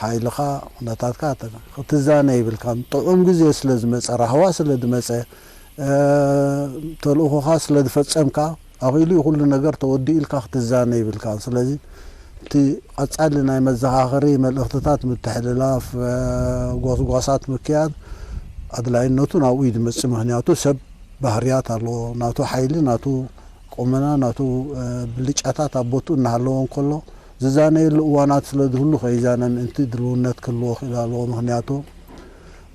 ሓይልኻ፣ ኩነታትካ፣ ኣተ-፣ ክትዛነ ይብልካን። ጥዑም ግዜ ስለ ዝመጸ፣ ራህዋ ስለ ዝመጸ፣ እ፣ ተልእኾኻ ስለ ዝፈጸምካ፣ ኣኺሉ እዩ ኩሉ ነገር ተወዲኡ ኢልካ ክትዛነ ይብልካን። ስለዚ፣ እቲ ቀጻሊ ናይ መዘኻኸሪ መልእኽትታት ምትሕልላፍ፣ እ፣ ጎስጓሳት ምክያድ ኣድላይነቱ ናብኡ እዩ ዝመጽእ። ምኽንያቱ ሰብ ባህርያት ኣለዎ። ናቱ ሓይሊ፣ ናቱ ቁመና፣ ናቱ፣ እ፣ ብልጫታት ኣብ ቦትኡ እናሃለዎ እንከሎ፣ ዝዛነየሉ እዋናት ስለ ዝህሉ ከይዛነ ምእንቲ ድልውነት ክህልዎ ክእል ኣለዎ። ምኽንያቱ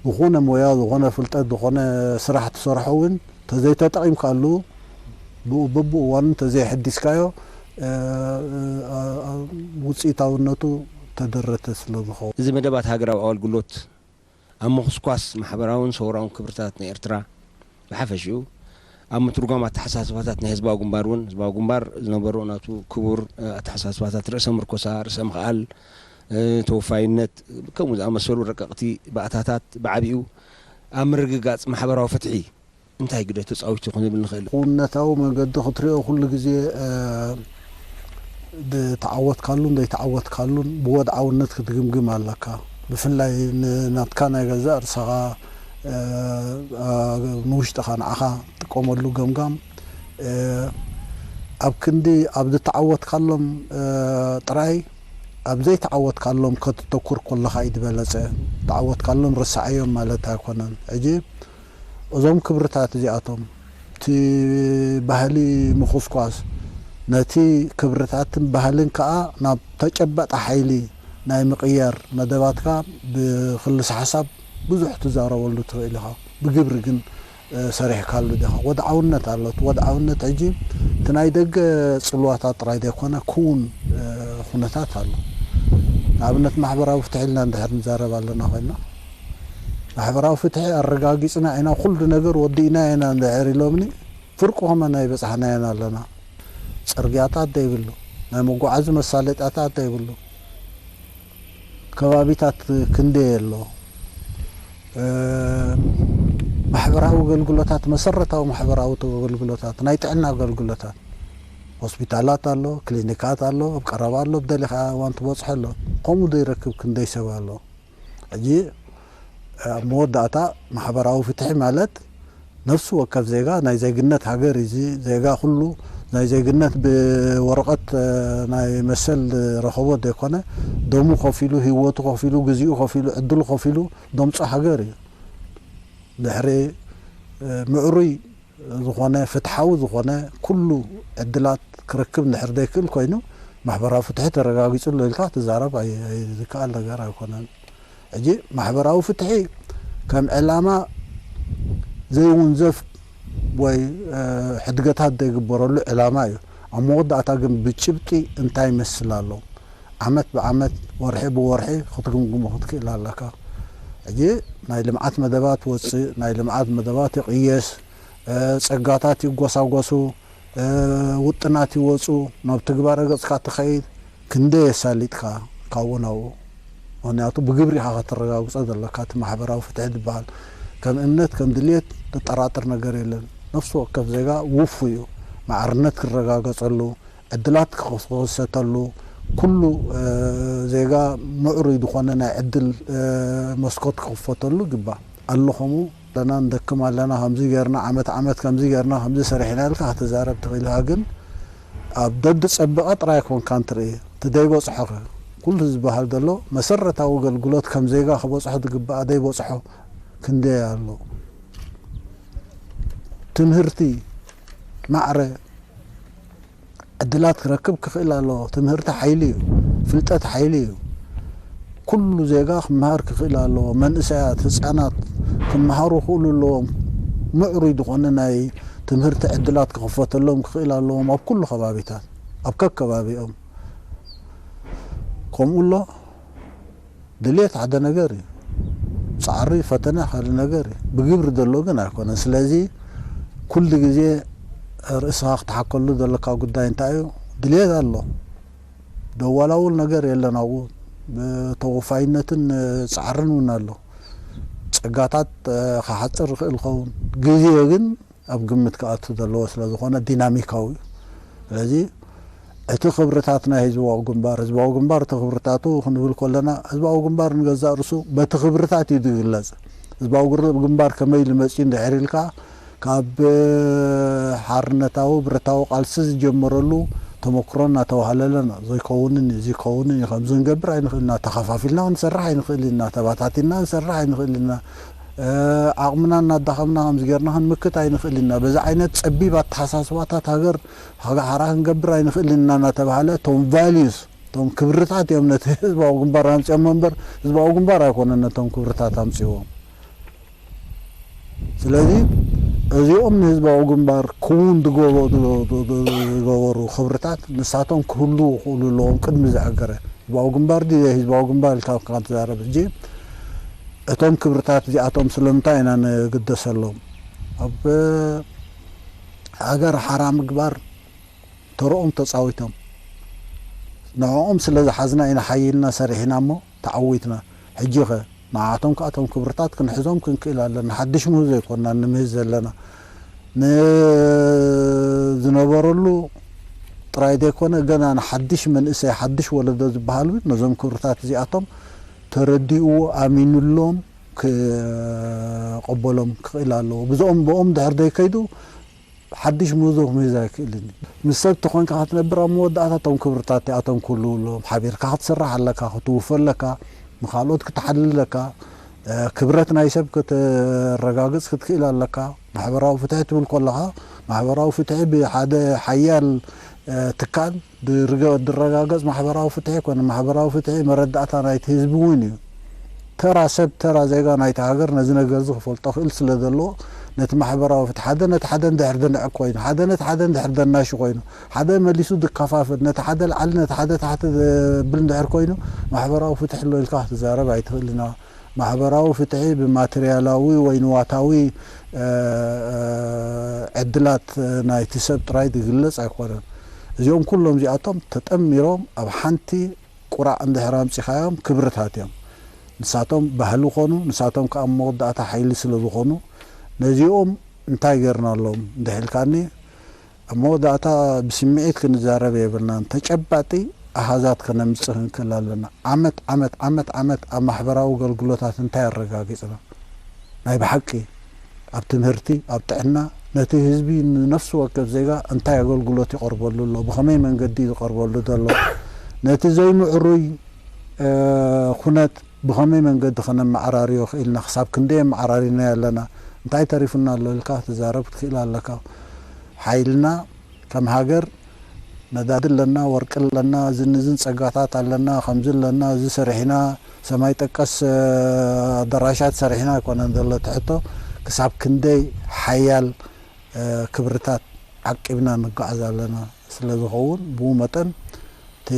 ዝኾነ ሞያ፣ ዝኾነ ፍልጠት፣ ዝኾነ ስራሕ ትሰርሖ እውን ተዘይተጠቒምካሉ ብኡ በብኡ እዋኑ እንተዘይሐዲስካዮ፣ እ፣ እ፣ እ፣ ውፅኢታውነቱ ተደረተ ስለ ዝኸውን። እዚ መደባት ሃገራዊ ኣገልግሎት ኣብ ምኹስኳስ ማሕበራውን ሰውራውን ክብርታት ናይ ኤርትራ ብሓፈሽኡ፣ ኣብ ምትርጓም ኣተሓሳስባታት ናይ ህዝባዊ ግንባር እውን፣ ህዝባዊ ግንባር ዝነበሮ ናቱ ክቡር፣ እ፣ ኣተሓሳስባታት ርእሰ ምርኮሳ፣ ርእሰ ምኽኣል፣ እ፣ ተወፋይነት፣ ከምኡ ዝኣመሰሉ ረቀቕቲ ባእታታት ብዓቢኡ ኣብ ምርግጋጽ ማሕበራዊ ፍትሒ እንታይ ግደ ተጻዊቱ ክንብል ንኽእል? ክውንነታዊ መገዲ ክትሪኦ ኩሉ ግዜ፣ እ፣ ዝተዓወትካሉን ዘይተዓወትካሉን ብወድዓውነት ክትግምግም ኣለካ። ብፍላይ ን-፣ ናትካ ናይ ገዛእ ርእሰኻ፣ እ፣ እ፣ ንውሽጥኻ ንዓኻ ትጥቀመሉ ገምጋም፣ እ፣ ኣብ ክንዲ ኣብ ዝተዓወትካሎም፣ እ፣ ጥራይ ኣብ ዘይተዓወትካሎም ከተተኩር ከለኻ እዩ ዝበለጸ። ዝተዓወትካሎም ርሳዓዮም ማለት ኣይኮነን። ሕጂ እዞም ክብርታት እዚኣቶም እቲ ባህሊ ምኹስኳስ፣ ነቲ ክብርታትን ባህልን ከኣ ናብ ተጨባጢ ሓይሊ ናይ ምቕያር መደባትካ ብክልስ ሓሳብ ብዙሕ ትዛረበሉ ትኽእል ኢኻ። ብግብሪ ግን፣ እ፣ ሰሪሕካሉ ዲኻ? ወድዓውነት ኣሎ። እቲ ወድዓውነት ሕጂ እቲ ናይ ደገ ጽልዋታት ጥራይ ዘይኮነ ክውን፣ እ፣ ኩነታት ኣሎ። ንኣብነት ማሕበራዊ ፍትሒ ኢልና እንድሕር ንዛረብ ኣለና ኮይና፣ ማሕበራዊ ፍትሒ ኣረጋጊጽና ኢና፣ ኩሉ ነገር ወዲእና ኢና እንድሕር ኢሎምኒ፣ ፍርቁ ከማን ኣይበጻሕናዮን ኣለና። ጽርግያታት ዘይብሉ፣ ናይ መጓዓዚ መሳለጥያታት ዘይብሉ ከባቢታት ክንደይ ኣሎ። እ፣ ማሕበራዊ ኣገልግሎታት፣ መሰረታዊ ማሕበራዊ ኣገልግሎታት፣ ናይ ጥዕና ኣገልግሎታት፣ ሆስፒታላት ኣሎ፣ ክሊኒካት ኣሎ፣ ኣብ ቀረባ ኣሎ፣ ኣብ ደሊኻ እዋን ትበጽሖ ኣሎ። ከምኡ ዘይረክብ ክንደይ ሰብ ኣሎ። ሕጂ ኣብ መወዳእታ ማሕበራዊ ፍትሒ ማለት ነፍሲ ወከፍ ዜጋ ናይ ዜግነት ሃገር እዩ። እዚ ዜጋ ኩሉ ናይ ዜግነት ብወረቐት፣ እ፣ ናይ መሰል ዝረኸቦ ዘይኮነ፣ ደሙ ከፊሉ፣ ህይወቱ ከፊሉ፣ ግዚኡ ከፊሉ፣ ዕድሉ ከፊሉ ዘምጾ ሃገር እዩ። ድሕሪ፣ እ፣ ምዕሩይ ዝኾነ፣ ፍትሓዊ ዝኾነ ኩሉ ዕድላት ክረክብ እንድሕር ዘይክእል ኮይኑ፣ ማሕበራዊ ፍትሒ ተረጋጊጹ ኣሎ ኢልካ ክትዛረብ ኣይ-፣ ኣይ-፣ ዝከኣል ነገር ኣይኮነን። ሕጂ ማሕበራዊ ፍትሒ ከም ዕላማ ዘይውንዘፍ ወይ፣ እ፣ ሕድገታት ዘይግበረሉ ዕላማ እዩ። ኣብ መወዳእታ ግን ብጭብጢ እንታይ ይመስል ኣሎ? ዓመት ብዓመት፣ ወርሒ ብወርሒ ክትግምግሞ ክትክእል ኣለካ። ሕጂ ናይ ልምዓት መደባት ወጽእ፣ ናይ ልምዓት መደባት ይቕየስ፣ እ፣ ጸጋታት ይጎሳጎሱ፣ እ፣ ውጥናት ይወጹ፣ ናብ ትግባረ ገጽካ ትኸይድ፣ ክንደይ የሳሊጥካ ካብኡ ናብኡ። ምኽንያቱ ብግብሪ ኢኻ ከተረጋግጾ ዘለካ እቲ ማሕበራዊ ፍትሒ ዝበሃል። ከም እምነት፣ ከም ድልየት ዘጠራጥር ነገር የለን። ነፍሲ ወከፍ ዜጋ ውፉይ እዩ። ማዕርነት ክረጋገጸሉ፣ ዕድላት ክኽሰተሉ፣ ኩሉ፣ እ፣ ዜጋ ምዕሩይ ዝኾነ ናይ ዕድል፣ እ፣ መስኮት ክኽፈተሉ ይግባእ። ኣሎ ከምኡ ኣለና፣ ንደክም ኣለና፣ ከምዚ ጌርና፣ ዓመት ዓመት ከምዚ ጌርና፣ ከምዚ ሰሪሕና ኢልካ ክትዛረብ ትኽእል ኢኻ። ግን ኣብ ደድጸበቐ ጥራይ ኣይኮንካን ትርኢ። እቲ ዘይበጽሖ ከ? ኩሉ ዝበሃል ዘሎ መሰረታዊ ኣገልግሎት ከም ዜጋ ክበጽሖ ዝግባእ ዘይበጽሖ ክንደይ ኣሎ? ትምህርቲ፣ ማዕረ፣ ዕድላት ክረክብ ክኽእል ኣለዎ። ትምህርቲ ሓይሊ እዩ። ፍልጠት ሓይሊ እዩ። ኩሉ ዜጋ ክመሃር ክኽእል ኣለዎ። መንእሰያት፣ ህጻናት ክመሃሩ ክኽእሉ ኣለዎም። ምዕሩይ ዝኾነ ናይ ትምህርቲ ዕድላት ክኽፈተሎም ክኽእል ኣለዎም። ኣብ ኩሉ ከባቢታት፣ ኣብ ከከባቢኦም። ከምኡ ኣሎ። ድሌት ሓደ ነገር እዩ። ጻዕሪ፣ ፈተነ ሓደ ነገር እዩ። ብግብሪ ዘሎ ግን ኣይኮነን። ስለዚ ኩሉ ግዜ ርእስኻ ክትሓከሉ ዘለካ ጉዳይ እንታይ እዩ? ድሌት ኣሎ። ደዋላውል ነገር የለን ኣብኡ። ተወፋይነትን ጻዕርን እውን ኣሎ። ጸጋታት፣ እ፣ ክሓጽር ይኽእል ይኸውን። ግዜ ግን ኣብ ግምት ክኣቱ ዘለዎ ስለ ዝኾነ ዲናሚካዊ እዩ። ስለዚ እቲ ክብርታት ናይ ህዝባዊ ግንባር፣ ህዝባዊ ግንባር እቲ ክብርታቱ ክንብል ከለና፣ ህዝባዊ ግንባር ንገዛእ ርእሱ በቲ ክብርታት እዩ ዝግለጽ። ህዝባዊ ግር-፣ ግንባር ከመይ ኢሉ መጺኡ እንድሕር ኢልካ፣ ካብ ሓርነታዊ ብረታዊ ቃልሲ ዝጀመረሉ ተመክሮ እናተዋህለለና፣ ዘይከውንን እዩ፣ እዚ ይከውንን እዩ፣ ከምዚ ክንገብር ኣይንኽእል ኢና፣ ተኸፋፊልና ክንሰርሕ ኣይንኽእል ኢና፣ ተባታቲና ክንሰርሕ ኣይንኽእል ኢና፣ እ፣ ዓቕምና እናዳኸምና ከምዚ ጌርና ክንምክት ኣይንኽእል ኢና፣ በዚ ዓይነት ጸቢብ ኣተሓሳስባታት ሃገር ሓራ ክንገብር ኣይንኽእል ኢና እናተባህለ፣ እቶም ቫልዩስ፣ እቶም ክብርታት እዮም ነቲ ህዝባዊ ግንባር ኣምጺኦሞ እምበር፣ ህዝባዊ ግንባር ኣይኮነን ነቶም ክብርታት ኣምጺዎም። ስለዚ እዚኦም ንህዝባዊ ግንባር ክውን ዝገበ-፣ ዝገበሩ ክብርታት ንሳቶም ክህልዉ ክኽእሉ ኣለዎም ቅድሚ ዝኣገረ። ህዝባዊ ግንባር ድዩ ህዝባዊ ግንባር ኢልካ እኳ ትዛረብ። ሕጂ እቶም ክብርታት እዚኣቶም ስለምንታይ ኢና ንግደሰሎም? ኣብ ሃገር ሓራ ምግባር ተረኦም ተጻዊቶም። ንዕኦም ስለ ዝሓዝና ኢና ሓይልና ሰሪሕና እሞ ተዓዊትና። ሕጂ ኸ ንዓቶም ከኣ እቶም ክብርታት ክንሕዞም ክንክእል ኣለና። ሓድሽ ምህዞ ኣይኮንና ንምህዝ ዘለና። ንዝነበረሉ ጥራይ ዘይኮነ፣ ገና ንሓድሽ መንእሰይ፣ ሓድሽ ወለዶ ዝበሃል እውን ነዞም ክብርታት እዚኣቶም ተረዲእዎ፣ ኣሚኑሎም ክቐበሎም ክኽእል ኣለዎ። ብዝኦም ብኦም ድሕር ዘይከይዱ ሓድሽ ምህዞ ክምህዝ ኣይክእልን እዩ። ምስ ሰብ ተኾንካ ክትነብር ኣብ መወዳእታ እቶም ክብርታት እዚኣቶም ክህልዉ ኣለዎም። ሓቢርካ ክትሰርሕ ኣለካ፣ ክትውፈ ኣለካ፣ ንኻልኦት ክትሓልል ኣለካ፣ እ፣ ክብረት ናይ ሰብ ከተረጋግጽ ክትክእል ኣለካ። ማሕበራዊ ፍትሒ ትብል ከለኻ፣ ማሕበራዊ ፍትሒ ብሓደ ሓያል፣ እ፣ ትካል ድርገ-፣ ድረጋገጽ ማሕበራዊ ፍትሒ ኣይኮነን። ማሕበራዊ ፍትሒ መረዳእታ ናይቲ ህዝቢ እውን እዩ። ተራ ሰብ፣ ተራ ዜጋ ናይቲ ሃገር ነዚ ነገር እዚ ክፈልጦ ክእል ስለ ዘለዎ፣ ነቲ ማሕበራዊ ፍትሒ ሓደ ነቲ ሓደ እንድሕር ድንዕቅ ኮይኑ፣ ሓደ ነቲ ሓደ እንድሕር ደናሹ ኮይኑ፣ ሓደ መሊሱ ድከፋፍል፣ ነቲ ሓደ ላዕሊ፣ ነቲ ሓደ ታሕቲ ዘብል እንድሕር ኮይኑ፣ ማሕበራዊ ፍትሒ ኣሎ ኢልካ ክትዛረብ ኣይትኽእልን ኢኻ። ማሕበራዊ ፍትሒ ብማተርያላዊ ወይ ንዋታዊ፣ እ፣ እ፣ ዕድላት ናይቲ ሰብ ጥራይ ዝግለጽ ኣይኮነን። እዚኦም ኩሎም እዚኣቶም ተጠሚሮም ኣብ ሓንቲ ቁራዕ እንድሕር ኣምጺኻዮም ክብርታት እዮም። ንሳቶም ባህሊ ኮኑ፣ ንሳቶም ከኣ ኣብ መወዳእታ ሓይሊ ስለ ዝኾኑ፣ ነዚኦም እንታይ ገርናሎም እንድሕር ኢልካኒ፣ ኣብ መወዳእታ ብስምዒት ክንዛረብ የብልናን። ተጨባጢ ኣሃዛት ከነምጽእ ክንክእል ኣለና። ዓመት፣ ዓመት፣ ዓመት፣ ዓመት ኣብ ማሕበራዊ ኣገልግሎታት እንታይ ኣረጋጊጽና? ናይ ብሓቂ ኣብ ትምህርቲ፣ ኣብ ጥዕና፣ ነቲ ህዝቢ ንነፍሲ ወከፍ ዜጋ እንታይ ኣገልግሎት ይቐርበሉ ኣሎ? ብኸመይ መንገዲ እዩ ዝቐርበሉ ዘሎ? ነቲ ዘይምዕሩይ፣ እ፣ ኩነት ብኸመይ መንገዲ ከነመዓራርዮ ክኢልና? ክሳብ ክንደይ ኣመዓራሪናዮ ኣለና? እንታይ ተሪፉና ኣሎ ኢልካ ክትዛረብ ክትክእል ኣለካ። ሓይልና ከም ሃገር ነዳዲ ኣለና፣ ወርቂ ኣለና፣ እዝን እዝን ጸጋታት ኣለና፣ ከምዚ ኣለና፣ እዚ ሰሪሕና፣ ሰማይ ጠቀስ፣ እ፣ ኣዳራሻት ሰሪሕና ኣይኮነን ዘሎ እቲ ሕቶ። ክሳብ ክንደይ ሓያል፣ እ፣ ክብርታት ዓቂብና ንጓዓዝ ኣለና ስለ ዝኸውን፣ ብኡ መጠን እቲ፣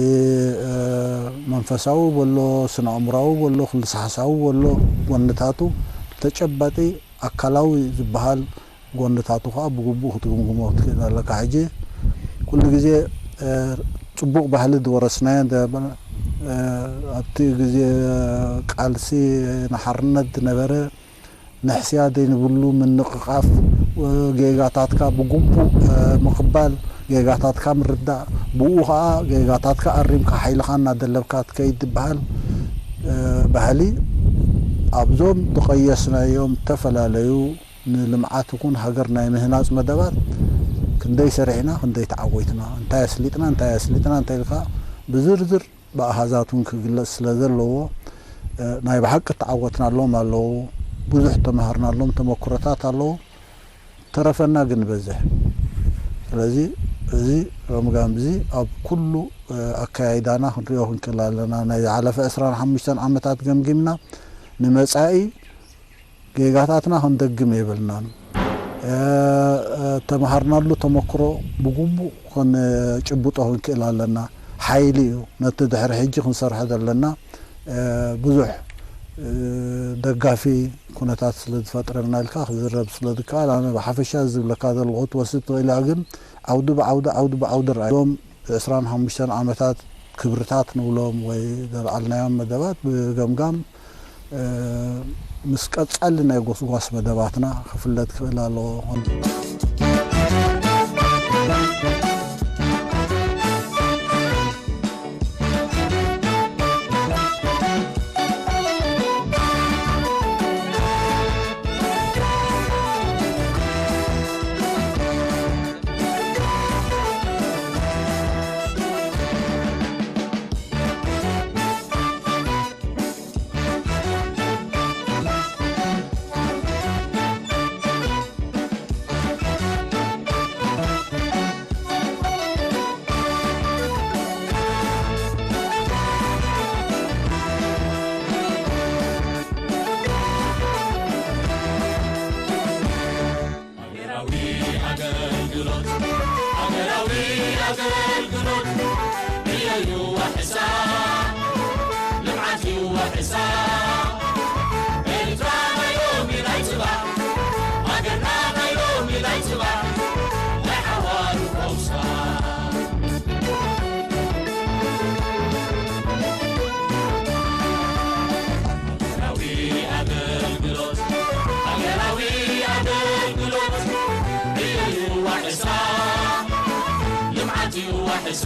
እ፣ መንፈሳዊ በሎ፣ ስነ ኣእምራዊ በሎ፣ ክልሰ ሓሳዊ በሎ ጎንታቱ፣ ተጨባጢ ኣካላዊ ዝበሃል ጎንታቱ ከኣ ብግቡእ ክትግምግሞ ክትክእል ኣለካ። ሕጂ ኩሉ ግዜ፣ እ፣ ጽቡቕ ባህሊ ዝወረስናዮ እንደ-፣ እ፣ ኣብቲ ግዜ ቃልሲ ንሓርነት ዝነበረ ንሕስያ ዘይንብሉ ምንቕቓፍ፣ እ፣ ጌጋታትካ ብግቡእ፣ እ፣ ምቕባል፣ ጌጋታትካ ምርዳእ፣ ብኡ ኸኣ ጌጋታትካ ኣሪምካ ሓይልኻ እናደለብካ ትከይድ ዝበሃል፣ እ፣ ባህሊ ኣብዞም ዝቐየስናዮም ዝተፈላለዩ ንልምዓት ይኹን ሃገር ናይ ምህናጽ መደባት ክንደይ ሰሪሕና፣ ክንደይ ተዓወትና፣ እንታይ ኣስሊጥና፣ እንታይ ኣስሊጥና፣ እንታይ ኢልካ ብዝርዝር ብኣሃዛት እውን ክግለጽ ስለ ዘለዎ፣ እ፣ ናይ ብሓቂ ተዓወትናሎም ኣለዉ፣ ብዙሕ ተማሃርናሎም ተመክሮታት ኣለዉ። ተረፈና ግን ይበዝሕ። ስለዚ እዚ ገምጋም እዚ ኣብ ኩሉ፣ እ፣ ኣከያይዳና ክንሪኦ ክንክእል ኣለና። ናይ ዝሓለፈ ዕስራን ሓሙሽተን ዓመታት ገምጊምና ንመጻኢ ጌጋታትና ክንደግም የብልናን። እ፣ እ፣ ተመሃርናሉ ተመክሮ ብግቡእ ክንጭብጦ ክንክእል ኣለና። ሓይሊ እዩ። ነቲ ድሕሪ ሕጂ ክንሰርሖ ዘለና፣ እ፣ ብዙሕ፣ እ፣ ደጋፊ ኩነታት ስለ ዝፈጥረልና ኢልካ ክዝረብ ስለ ዝከኣል፣ ኣነ ብሓፈሻ ዝብለካ ዘለኹ ክትወስድ ትኽእል እያ፣ ግን ዓውዲ ብዓውዲ፣ ዓውዲ ብዓውዲ ርኣዮም። ዕስራን ሓሙሽተን ዓመታት ክብርታት ንብሎም ወይ ዘልዓልናዮም መደባት ብገምጋም፣ እ፣ ምስ ቀጻሊ ናይ ጎስጓስ መደባትና ክፍለጥ ክኽእል ኣለዎ። ሃገራዊ ኣገልግሎት፣ ሃገራዊ ኣገልግሎት፣ ዕዮ እዩ ዋሕሳ፣ ልምዓት እዩ ዋሕሳ። ኤርትራ ናይ ሎሚ ናይ ጽባሕ፣ ሃገርና ናይ ሎሚ ናይ ጽባሕ፣ ናይ ሓዋሩ ፈውሳ። ሃገራዊ ኣገልግሎት፣ ሃገራዊ ኣገልግሎት፣ ዕዮ እዩ ዋሕሳ፣ ልምዓት እዩ ዋሕሳ።